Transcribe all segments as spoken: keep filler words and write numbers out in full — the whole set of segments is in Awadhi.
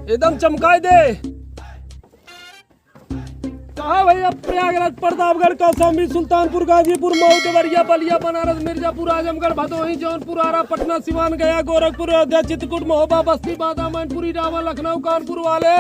एकदम चमकाए दे। कहा भैया, प्रयागराज, प्रतापगढ़, कौशाम्बी, सुल्तानपुर, गाजीपुर, मऊ, देवरिया, बलिया, बनारस, मिर्जापुर, आजमगढ़, भदोही, जौनपुर, आरा, पटना, सिवान, गया, गोरखपुर, अयोध्या, चित्रकूट, महोबा, बस्ती, बांदा, मैनपुरी, इटावा, लखनऊ, कानपुर वाले,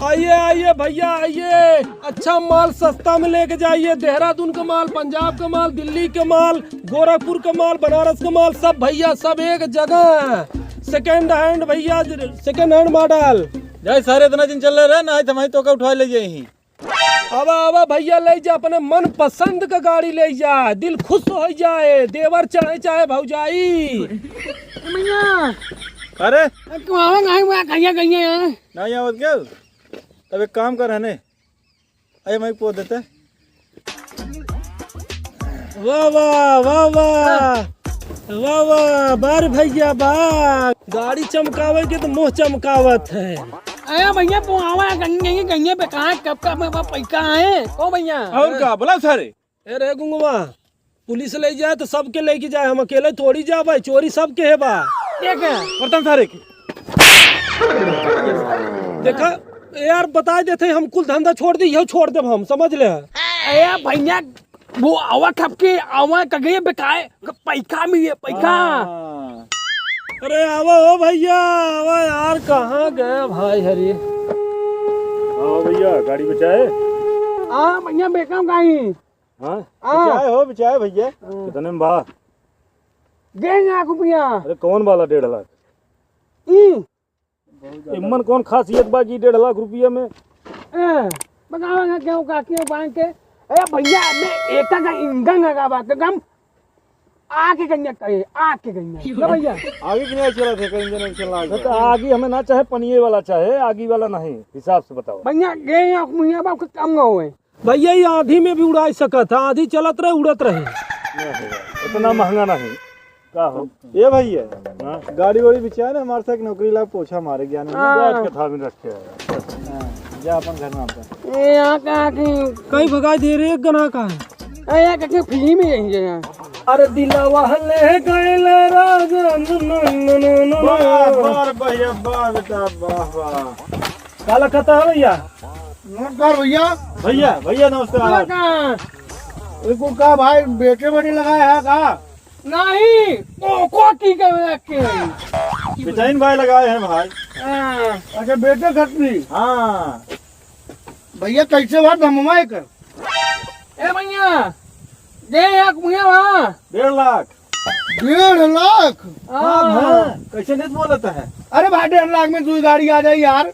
आइए, आइए भैया, आइए। अच्छा माल सस्ता में लेके जाइए। देहरादून का माल, पंजाब का माल, दिल्ली का माल, गोरखपुर का माल, बनारस का माल, सब भैया, सब एक जगह। सेकंड हैंड भैया, सेकंड हैंड मॉडल। जाए सारे, इतना दिन चल रहे ना, आज हमारी तोका उठा ले जाए ही। आवा, आवा भैया, ले जा, अपने मन पसंद का गाड़ी ले जा, दिल खुश हो जाए, देवर चाहे, चाहे भौजाई। भैया, अरे? तू आवा नहीं हुआ, कहिया, कहिया यहाँ? नहीं आवत क्यों? तब एक काम कर, है ने? अरे, मैं पोत देते। वाह, वाह, वाह, वाह। वाह, वाह, बार भैया, बार। गाड़ी चमकावे के तो मुँह चमकावत है। अरे भैया, तू आवा, कहीं, कहीं, कहीं पे कहाँ, कब, कब, कब पैसा है? ओ भैया। और का, बोला सारे? ए रे गुंगवा, पुलिस ले जाए तो सबके लेके जाए, हम अकेले थोड़ी जाबे, चोरी सबके है बा। के के? बर्तन सारे के। देखा, ए यार, बताए देते, हम कुल धंधा छोड़ दी, यहू छोड़ देब हम, समझ ले। ए भैया, वो आवा खप के, आवा कगे बेकाए, पैसा मिले, पैसा। हाँ। अरे आवा हो भैया, आवा यार, कहाँ गए भाई हरी? हाँ भैया, गाड़ी बचाए? हाँ भैया, बेचम कहीं। हाँ? हाँ। बिचाए हो, बिचाए भैया। हाँ। कितने में बा? डेढ़ लाख रुपया। अरे कौन वाला डेढ़ लाख? ई। इम्मन कौन खासियत बा कि डेढ़ लाख रुपया में? ए, बतावा ना क्यों का, क्यों बांध के? ए भैया, मैं एका का इंजन लगा बा, तो हम आके कहीं कहे, आके कहीं। ना भैया? आगे के नहीं चला थे, कहीं इंजन उंजन लाग तो गया। आगे हमें ना चाहे, पनिये वाला चाहे, आगे वाला नहीं। हिसाब से बताओ। भैया, डेढ़ लाख रुपया बा, कुछ कम ना होए। भैया, ये आँधी में भी उड़ाई सकत है, आँधी चलत रहे, उड़त रहे। नहीं, इतना महंगा नहीं। का हो? ए भैया, हाँ? गाड़ी वाड़ी बिचाए ना, हमारे साथ नौकरी लाग पोछा मारे ज्ञान में। हाँ। जा, आज के थामिन रखे है। हाँ, जा अपन घर में अपन। ए, यहाँ कहाँ की? कहीं भगाई दे रे, एक गना का है। ए, यहाँ कहीं फ्री में यही है यहाँ। अरे दिलवा ले गइल राजा, न, न, न, न, न, न। वाह, वाह भैया, वाह बेटा, वाह, वाह। काला खाता है भैया? नमस्कार भैया। भैया, भैया नमस्कार। नमस्कार। इनको का भाई बेटे बड़े लगाया है का? नहीं, को, को की कर रखे हैं? पिटाइन भाई लगाए हैं भाई। हाँ। अच्छा, बेटे खतरी। हाँ। भैया कैसे बात हम कर? ए भैया, दे एक भैया वहाँ। डेढ़ लाख। डेढ़ लाख? हाँ। हाँ, हाँ। कैसे नहीं बोलता है? अरे भाई, डेढ़ लाख में दुई गाड़ी आ जाए यार।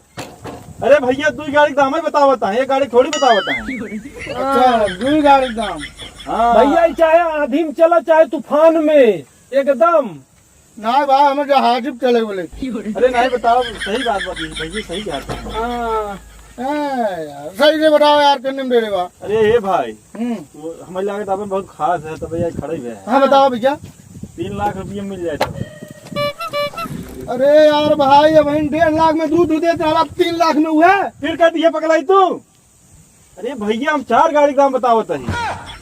अरे भैया, दुई गाड़ी के दाम ही बतावता है, एक गाड़ी थोड़ी बतावता है। अच्छा, दुई गाड़ी के दाम। हाँ। भैया, ये चाहे आंधी में चला, चाहे तूफान में, एकदम। ना भाई, हमें जहाज पे चले बोले। अरे नहीं, बताओ, सही बात बा, भैया सही कहते हैं। हाँ। हाँ यार, सही से बताओ यार, कितने में दे रहे बा? अरे हे भाई, हम्म। वो हमें लागत अपन बहुत खास है, तब यार खड़े हुए हैं। हाँ, बताओ भैया। तीन लाख रुपये मिल जाए तो। अरे यार भाई, अब हम डेढ़ लाख में दूध देते हैं, अब तीन लाख में हुआ। फिर कह दिए पकड़ाई तू। अरे भैया, हम चार गाड़ी के दाम बतावत हई।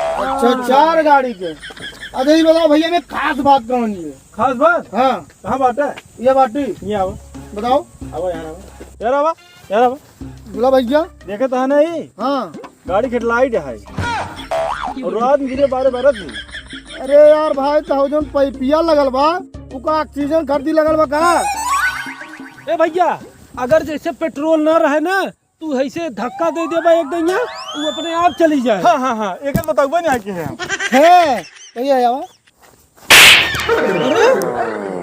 अच्छा, चार गाड़ी के। अच्छा, ये बताओ भैया, में खास बात कौन है? खास बात? हाँ। कहाँ बाटे? ये बाटी। ये आओ। बताओ। आओ यार, आओ। यार, आवा। यार, आवा। बोला भैया। देखे तो है नहीं? हाँ। गाड़ी के लाइट है। और रात में गिरे बारे बरस ही। अरे यार भाई, तो जौन पाइपिया लगल बा, उका ऑक्सीजन खरीदी लगल बा का? ए भैया, अगर जैसे पेट्रोल ना रहे ना, तू ऐसे धक्का दे देबा एक दइया, तू अपने आप चली जाए। हाँ, हाँ, हाँ, एक बताऊबा नहीं आके है। है, भैया, आवा। अरे,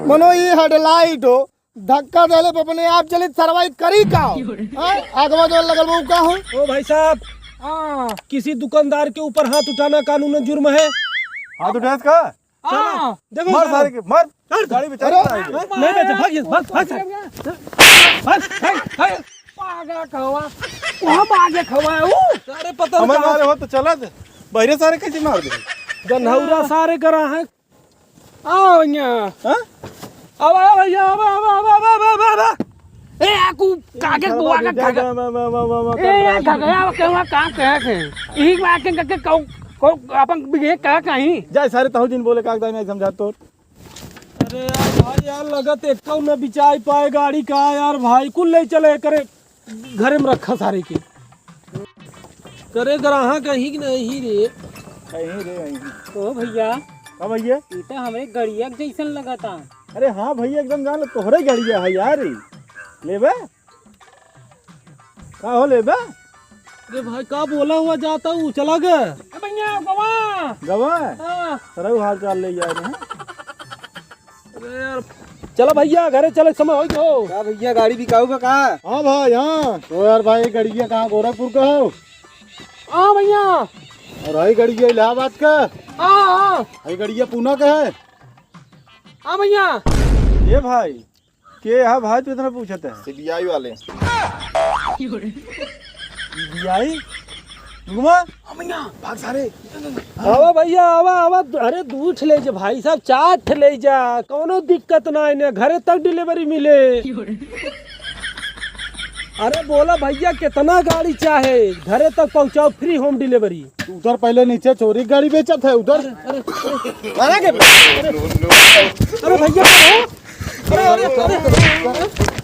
मनो ये हेडलाइट हो, धक्का देले पे अपने आप चली, सरवाई करी का हो? हाँ? आगवा जो लगल वो का हो? ओ भाई साहब, हाँ। किसी दुकानदार के ऊपर हाथ उठाना कानूनन जुर्म है। हाथ उठाए का? हाँ। देखो मार सारे। सारे के, मार। मार। गाड़ी में अरे, चढ़ के आएंगे। नहीं बेचा, भाग, भाग, भाग सारे। भाग, भाग, भाग। पागा खवा। वहाँ पागे खवा है वो। सारे पता हमें नहीं मारे हो तो चला दे। बहरे सारे कैसे मार दे? गन्हौरा सारे करा है। आओ यहाँ। हाँ? अब आओ भैया, अब, अब। ए, आकू कागे बुआ का घाघ-, ए, यार, घाघरा के हुआ काम कहे थे। यही बात के करके कहू, कहू, अपन ये कहा कहीं। जाए सारे तहु जिन बोले कागदा नहीं समझा तो। अरे यार भाई यार, लगत एक न बिचाई पाए गाड़ी का यार भाई, कुल ले चले करे घरे में रखा सारे के। करे ग्राहक ही कि नहीं रे? कहीं रे, कहीं। ओ भैया। का भैया? ई तो हमरे गड़िया के जैसन लगता। अरे हाँ भैया, एकदम जान लो, तोहरे गड़िया है यार ई। लेबे? का हो लेबे? अरे भाई, का बोला हुआ जाता हूँ, चला गए। ए भैया, गवा। गवा? हाँ। सरऊ हाल चाल ले जा रहे हैं। अरे यार, चला भैया, घरे चले, समय हो गयो। का भैया, गाड़ी बिकाऊ बा का? हाँ भाई, हाँ। तो यार भाई, गड़िया कहाँ, गोरखपुर का हो? हाँ भैया। और हई गड़िया इलाहाबाद का? हाँ, हाँ। हई गड़िया पूना का है? हाँ भैया। ये भाई, के है भाई, तू इतना पूछत है? सीबीआई वाले। सीबीआई? रुकमा? हाँ भैया, भाग सारे। आवा भैया, आवा, आवा। अरे, दू ठे ले जा भाई साहब, चार ठे ले जा, कौनो दिक्कत ना है, घरे तक डिलीवरी मिले। अरे बोला भैया, कितना गाड़ी चाहे, घरे तक पहुँचाओ, फ्री होम डिलीवरी। तू उतर पहले नीचे, चोरी गाड़ी बेचत है उधर। अरे, अरे, अरे। मारा के? अरे भैया, अरे, अरे, अरे।